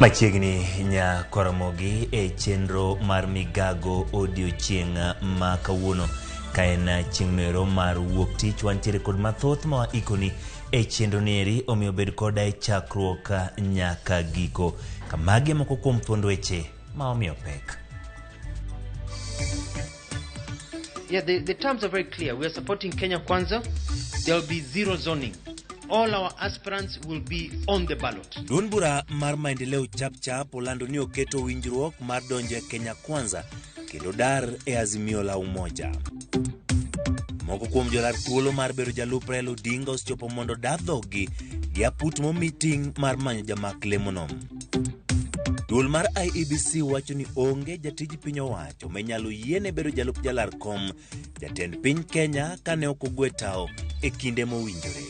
Machiegni nya Karamogi e chenro mar migago odiochieng' ma kawuono ka en chieng' noero mar wuok tich wantiere kod mathoth ma waikoni e chenro nieri omiyo bed koda e chakruok nyaka giko. Kamagi e moko kuom thuond weche ma omiyo pek. Yeah, the terms are very clear. We are supporting Kenya Kwanza. There will be zero zoning. All our aspirants will be on the ballot. Duond bura mar Maendeleo Chapchap olando ni oketo winjruok mar donjo e Kenya Kwanza kendo dar e Azimio la Umoja. Moko kuom jolar thuolo mar bedo jalup Raila Odinga osechopo mondo dar dhoggi gi aput momi ting' mar manyo jamak lemono. Duol mar IEBC wacho ni onge jatij piny owacho minyalo yiene bedo jalup jalar kom jatend piny Kenya kane ok ogwe tao e kinde mowinjore.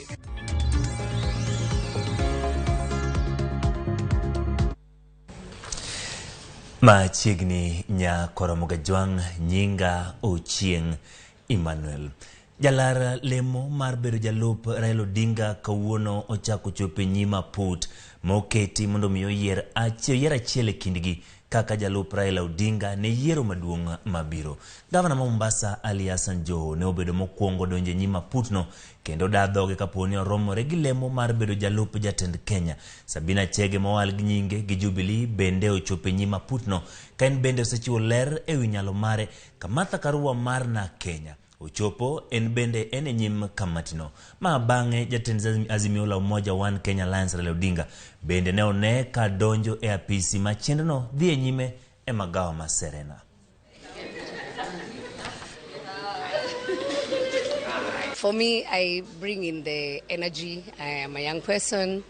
Machiegni nya Koromoga Jwang' nyinga Ochieng' Emmanuel. Jalar lemo mar bedo jalup Raila Odinga kawuono ochako chopo e nyim aput moketi mondo mi oyier achiel e kindgi kaka jalup Raila Odinga ne yiero maduong' mabiro. Gavana ma Mombasa Ali Hassan Joho ne obedo mokwongo donjo e nyim aputno kendo daa dhoge kapo ni oromore gi lemo mar bedo jalup jatend Kenya. Sabina Chege mowal gi nyinge gi Jubilee bende ochopo e nyim aputno ka en bende osechiwo ler ewi nyalo mare ka Martha Karua mar na Kenya ochopo en bende en e nyim kamatino. Ma bang'e jatend Azimio la Umoja One Kenya Alliance Raila Odinga bende ne one ka donjo e apisi ma chenrono dhi e nyime e magawa ma Serena. For me, I bring in the energy. I am a young person,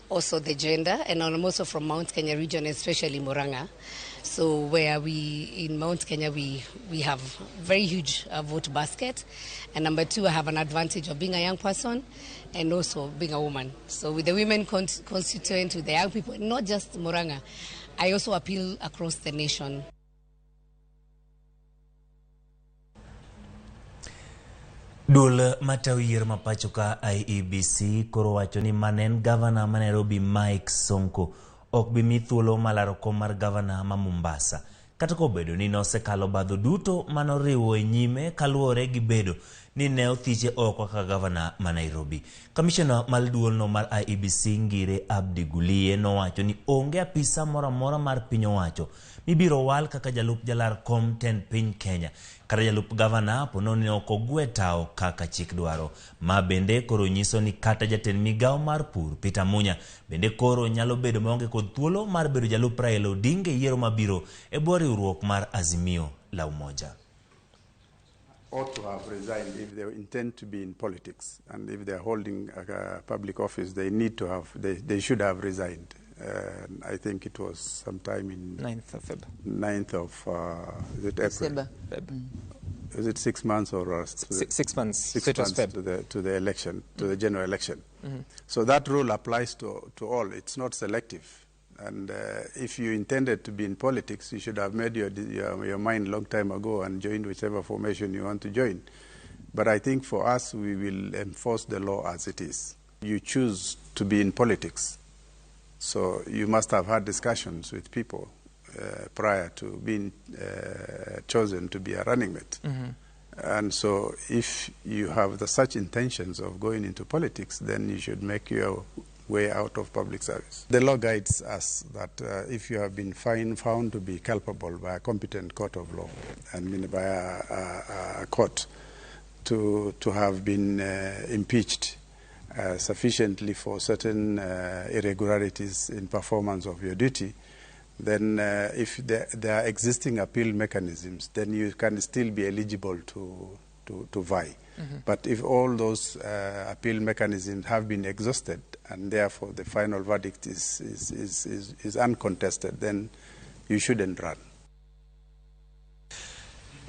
also the gender, and I'm also from Mount Kenya region, especially Murang'a. So where we, in Mount Kenya, we have very huge vote basket. And number two, I have an advantage of being a young person and also being a woman. So with the women constituent, with the young people, not just Murang'a, I also appeal across the nation. Duol matayo yiero ma pacho ka IEBC koro wacho ni mane en gavana ma Nairobi Mike Sonko ok bi mi thuolo mar laro kom mar gavana ma Mombasa. Kata kobedo ni nosekalo obadho duto manoriwo e nyime kaluwore gi bedo ni ne othiche oko kaka gavana ma Nairobi. Kamishona mar duolno mar IEBC Ngire Abdi Guliye nowacho ni onge apisa moro amora mar piny owacho mibiro wal kaka jalup jalar kom tend piny Kenya. Kata jalup gavana pono ni ok ogwe tao kaka chik dwaro. Ma bende koro nyiso ni kata jatend migawo mar pur Peter Munya bende koro nyalo bedo maonge kod thuolo mar bedo jalup Raila Odinga e yiero mabiro e bwo riwruok mar Azimio la Umoja. Ought to have resigned if they intend to be in politics, and if they are holding a public office, they need to have, they should have resigned. I think it was sometime in 9th of Feb. 9th of is it April? Feb. Is it 6 months or 6 months? 6 So it was months Feb. to the election, to the general election. Mm-hmm. So that rule applies to all. It's not selective. And if you intended to be in politics, you should have made your mind long time ago and joined whichever formation you want to join. But I think for us, we will enforce the law as it is. You choose to be in politics. So you must have had discussions with people prior to being chosen to be a running mate. Mm-hmm. And so if you have such intentions of going into politics, then you should make your way out of public service. The law guides us that if you have been found to be culpable by a competent court of law, and by a court, to have been impeached sufficiently for certain irregularities in performance of your duty, then if there are existing appeal mechanisms, then you can still be eligible to vie. Mm-hmm. But if all those appeal mechanisms have been exhausted and therefore the final verdict is uncontested, then you shouldn't run.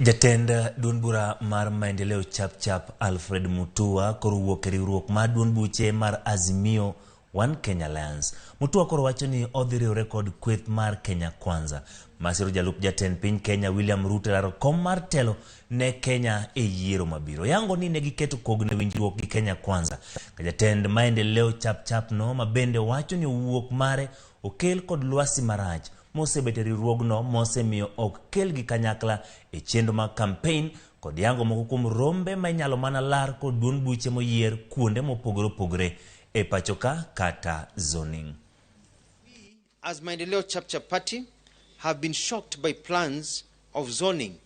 Jatend duond bura mar Maendeleo Chapchap Alfred Mutua koro wuok e riwruok mar duond buche mar Azimio One Kenya Alliance. Mutua koro wacho ni odhi riwre kod kweth mar Kenya Kwanza. Masiro jalup jatend piny Kenya William Ruto laro kom mar telo ne Kenya e yiero mabiro. Yango ni ne giketo kogno e winjruok gi Kenya Kwanza. Ka jatend Maendeleo Chapchap no ma bende wacho ni wuok mare okel kod lwasi marach mosebet e riwruogno mosemiyo ok kelgi kanyakla e chenro mag campaign kod yango moko kuom rombe ma inyalo mana lar kod duond buche moyier kuonde mopogore opogore e pachoka kata zoning. As Maendeleo Chapchap Party have been shocked by plans of zoning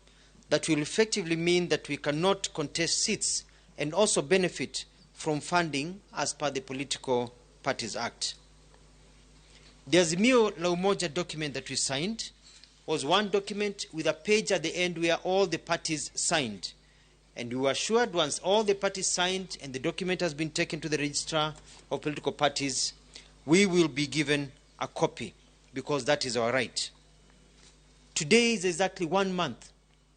that will effectively mean that we cannot contest seats and also benefit from funding as per the Political Parties Act. The Azimio La Umoja document that we signed was one document with a page at the end where all the parties signed. And we were assured once all the parties signed and the document has been taken to the registrar of political parties, we will be given a copy because that is our right. Today is exactly 1 month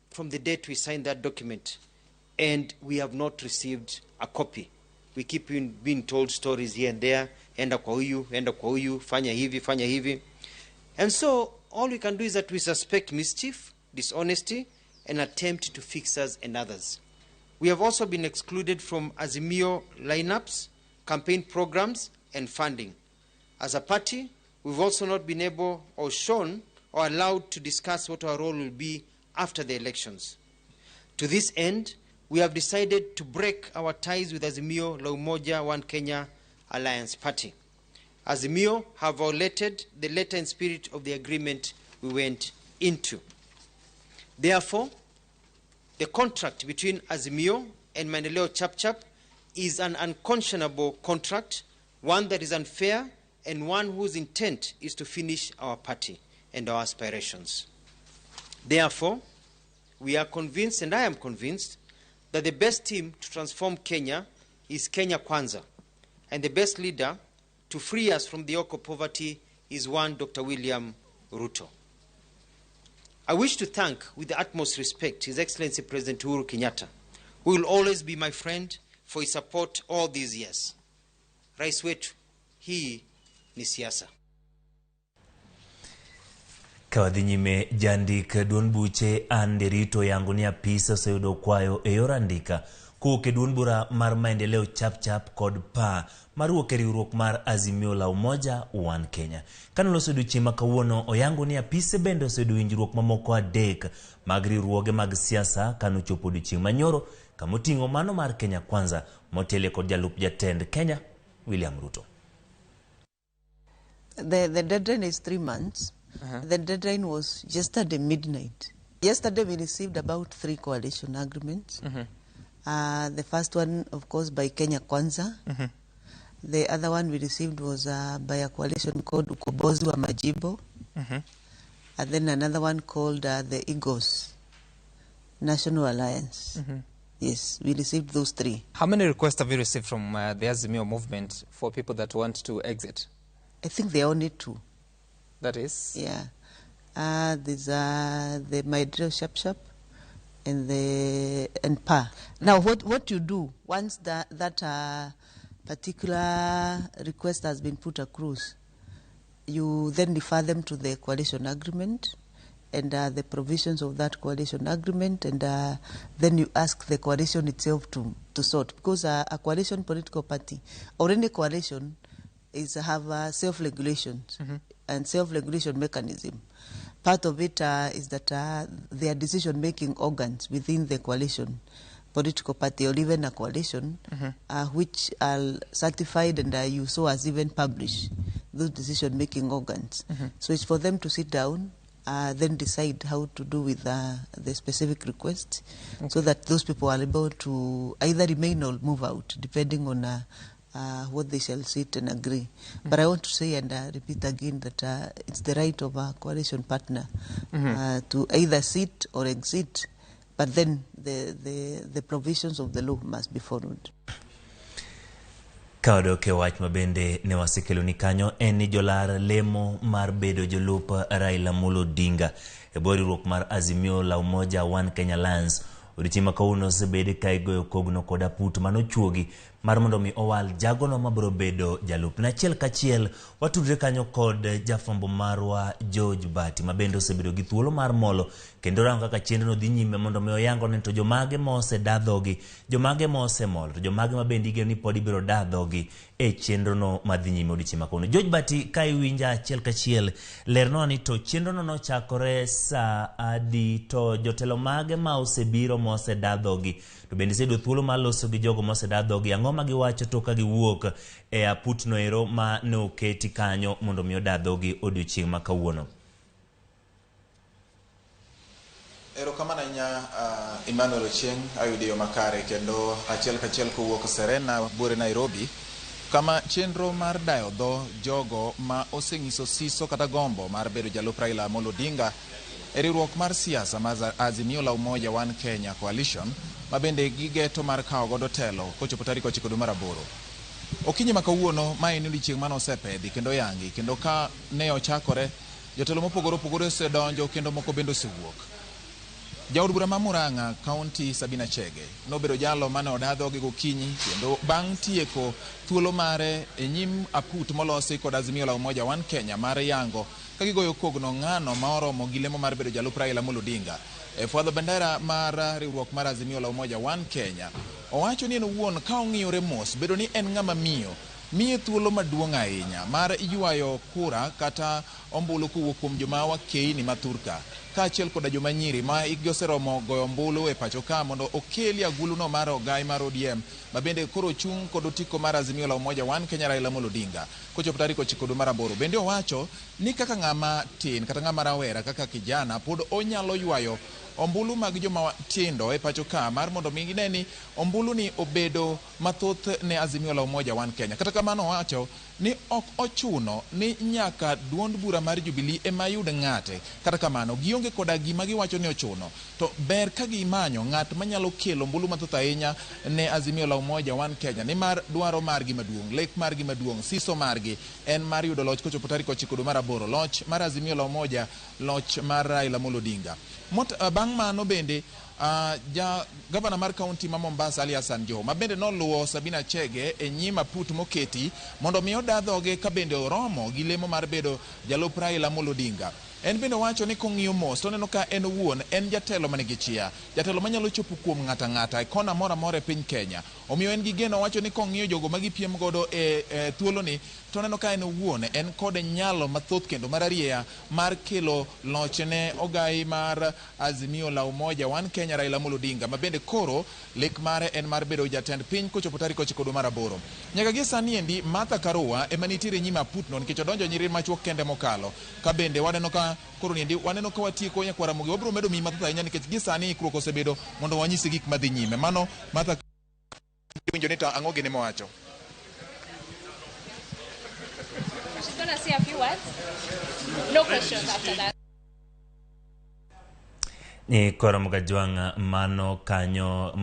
from the date we signed that document, and we have not received a copy. We keep being told stories here and there, enda kwa huyu, enda kwa huyu, fanya hivi, fanya hivi. And so all we can do is that we suspect mischief, dishonesty, and attempt to fix us and others. We have also been excluded from Azimio lineups, campaign programs, and funding. As a party, we've also not been able or shown or allowed to discuss what our role will be after the elections. To this end, we have decided to break our ties with Azimio La Umoja One Kenya Alliance Party. Azimio have violated the letter and spirit of the agreement we went into. Therefore, the contract between Azimio and Maendeleo Chapchap is an unconscionable contract, one that is unfair and one whose intent is to finish our party and our aspirations. Therefore, we are convinced, and I am convinced, that the best team to transform Kenya is Kenya Kwanza, and the best leader to free us from the yoke of poverty is one Dr. William Ruto. I wish to thank with the utmost respect His Excellency President Uhuru Kenyatta, who will always be my friend for his support all these years. Rais wetu, hii ni siasa. Ka wadhi nyime, jandik duond buche Andy Rito yango ni apisa oseyudo kwayo e yor andika kowuok e duond bura mar Maendeleo Chapchap kod PA mar wuok e riwruok mar Azimio la Umoja One Kenya. Kanoloso odiochieng' ma kawuono, oyango ni apise bende oseyudo winjruok mamoko 3 mag riwruoge mag siasa kanochopo odiochieng' manyoro kamoting'o mano mar Kenya Kwanza motelie kod jalup jatend Kenya William Ruto. The deadline is 3 months. The deadline was yesterday midnight. Yesterday we received about 3 coalition agreements. The first one, of course, by Kenya Kwanza. The other one we received was by a coalition called Ukombozi wa Majimbo. And then another one called the Eagles National Alliance. Yes, we received those 3. How many requests have you received from the Azimio movement for people that want to exit? I think there are only 2. That is? Yeah. There's the Maendeleo Chapchap and PA. Now, what you do once that particular request has been put across, you then refer them to the coalition agreement and the provisions of that coalition agreement, and then you ask the coalition itself to sort. Because a coalition political party or any coalition is have self-regulations and self-regulation mechanism. Part of it is that there are decision-making organs within the coalition, political party or even a coalition, which are certified and you so as even publish those decision-making organs. So it's for them to sit down, then decide how to do with the specific request, so that those people are able to either remain or move out, depending on what they shall sit and agree. But I want to say and repeat again that it's the right of a coalition partner to either sit or exit, but then the provisions of the law must be followed. Ka wadok e wach mabende ne wasekeloni kanyo en ni jolar lemo mar bedo jolup Raila Amolo Odinga e bwo riwruok mar Azimio la Umoja One Kenya Alliance. Odiochieng' ma kawuono osebed ka igoyo kogno kod aput manochuogi mar mondo mi owal jagono mabiro bedo jalupne. Achiel kachiel watudre kanyo kod jafwambo marwa George Bati ma bende osebedo gi thuolo mar molo kendo rango kaka chenrono dhi nyime mondo mi oyango ni to jomage ma oseda dhogi, jomage ma osemolo, to jomage ma bende igeno ni pod ibiro da dhogi e chenrono madhi nyime odiochieng' ma kawuono. George Bati, ka iwinja achiel kachiel, lernwa ni to chenrono nochakore saa adi, to jotelo mage ma osebiro ma oseda dhogi, to bende iseyudo thuolo mar loso gi jogo ma oseda dhogi, ang'o ma giwacho tok ka giwuok e aputno ero ma ne oketi kanyo mondo mi oda dhogi odiochieng' ma kawuono? Erokamano ahinya Emmanuel Ochieng, ayudi yo makare kendo achiel kachiel kowuok Serena buore Nairobi, kama chenro mar dayo dho jogo ma oseng'iso siso kata gombo mar bedo jalup Raila Amolo Odinga e riwruok mar siasa mar Azimio la Umoja One Kenya Coalition, ma bende gigeto mar kawo godo telo kochopo tarik 9 dwe mar 8. Okinyi ma kawuono, ma en odiochieng' mane osepedhi kendo oyangi, kendo ka ne ochakore, jotelo mopogore opogore osedonjo kendo moko bende osewuok. Jaod bura ma Murang'a County Sabina Chege nobedo jalo mane oda dhoge gokinyi kendo bang' tieko thuolo mare e nyim aput molosi kod Azimio la Umoja One Kenya mar yango ka gigoyo kogno ng'ano ma oromo gi lemo mar bedo jalup Raila Amolo Odinga e fwadho bendera mar riwruok mar Azimio la Umoja One Kenya. Owacho ni en owuon ka ong'iyore mos bedo ni en ng'ama miyo miye thuolo maduong' ahinya mar ywayo kura kata ombulu kowuok kuom joma wakeini ma thurka kaachiel koda joma nyiri ma hikgi oseromo goyo ombulu e pacho ka mondo okeli aguluno mar ogai mar ODM ma bende koro chung' kod otiko mar Azimio la Umoja One Kenya Raila Amolo Odinga kochopo tarik 9 dwe mar 8. Bende owacho ni kaka ng'ama tin kata ng'ama rawera kaka kijana pod onyalo ywayo ombulu mag joma tindo e pacho ka mar mondo mi gine ni ombulu ni obedo mathoth ne Azimio la Umoja One Kenya. Kata kamano owacho ni ok ochuno ni nyaka duond bura mar Jubilee ema yud ng'ate. Kata kamano gionge koda gima giwacho ni ochuno, to ber ka gimanyo ng'at manyalo kelo ombulu mathoth ahinya ne Azimio la Umoja One Kenya, nimar dwaro margi maduong', lek margi maduong', siso margi en mar yudo loch kochopo tarik 9 dwe mar 8, loch mar Azimio la Umoja, loch mar Raila Amolo Odinga. Bang' mano bende ja gavana mar kaunti ma Mombasa Ali Hassan Joho ma bende noluwo Sabina Chege e nyim aput moketi mondo mi oda dhoge ka bende oromo gi lemo mar bedo jalup Raila Amolo Odinga. En bende owacho ni kong'iyo mos to oneno ka en owuon en jatelo manigi chia, jatelo manyalo chopo kuom ng'ata ng'ata e kona moro amora e piny Kenya. Omiyo en gi geno, owacho ni kong'iyo jogo ma gipiem godo e thuoloni to oneno ka en owuon en kod nyalo mathoth kendo mararieya mar kelo loch ne ogai mar Azimio la Umoja One Kenya Raila Amolo Odinga ma bende koro lek mare en mar bedo jatend piny kochopo tarik 9 dwe mar 8. Nyaka gi sani endi Martha Karua ema nitiere nyim aputno nikech odonjo nyiri machuok kende mokalo. Ka bende waneno ka koro niendi waneno ka watieko nyakwar Ramogi, wabiro medo miyi mathoth ahinya nikech gi sani ikruok osebedo mondo wanyisi gik madhi nyime. Mano Martha winjo ni to ang'o gini mowacho. She's gonna say a few words. No questions after that. Ni koro Mgajwang' mano kanyo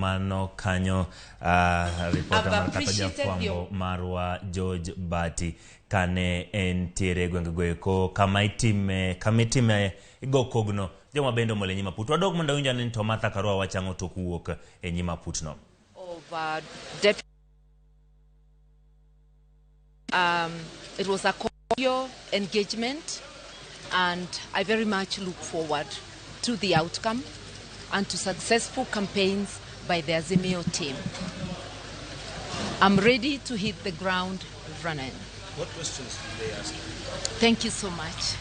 ripota mar kata jafwambo marwa George Bati kane entiere gwenge goeko kama itime go kogno joma bende omol e nyim aput. Wadog mondo winj ane ni to Martha Karua wachang'o tok wuok e nyim aputno. It was a cordial engagement, and I very much look forward to the outcome and to successful campaigns by the Azimio team. I'm ready to hit the ground running. What questions did they ask you? Thank you so much.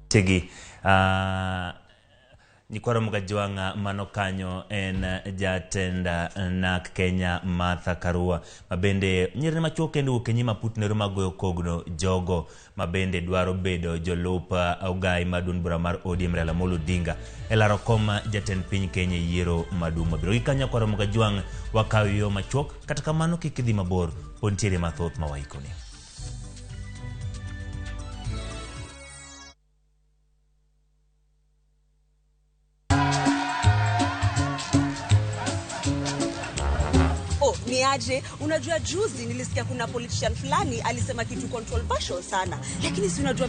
Tegi Nyikwaro Mgajwang' mano kanyo en jatend NARC Kenya Martha Karua ma bende nyiri machuok kendo wuok e nyim aput nero magoyo kogno jogo ma bende dwaro bedo jolup ogai mar duond bura mar ODM Raila Amolo Odinga e laro kom jatend piny Kenya e yiero maduong' mabiro. Gi kanyo Nyakwaro Mgajwang' wakawo yo machuok, kata kamano kik idhi mabor, pod nitiere mathoth ma waikoni. Ni aje? Unajua juzi nilisikia kuna politician fulani alisema kitu controversial sana, lakini si unajua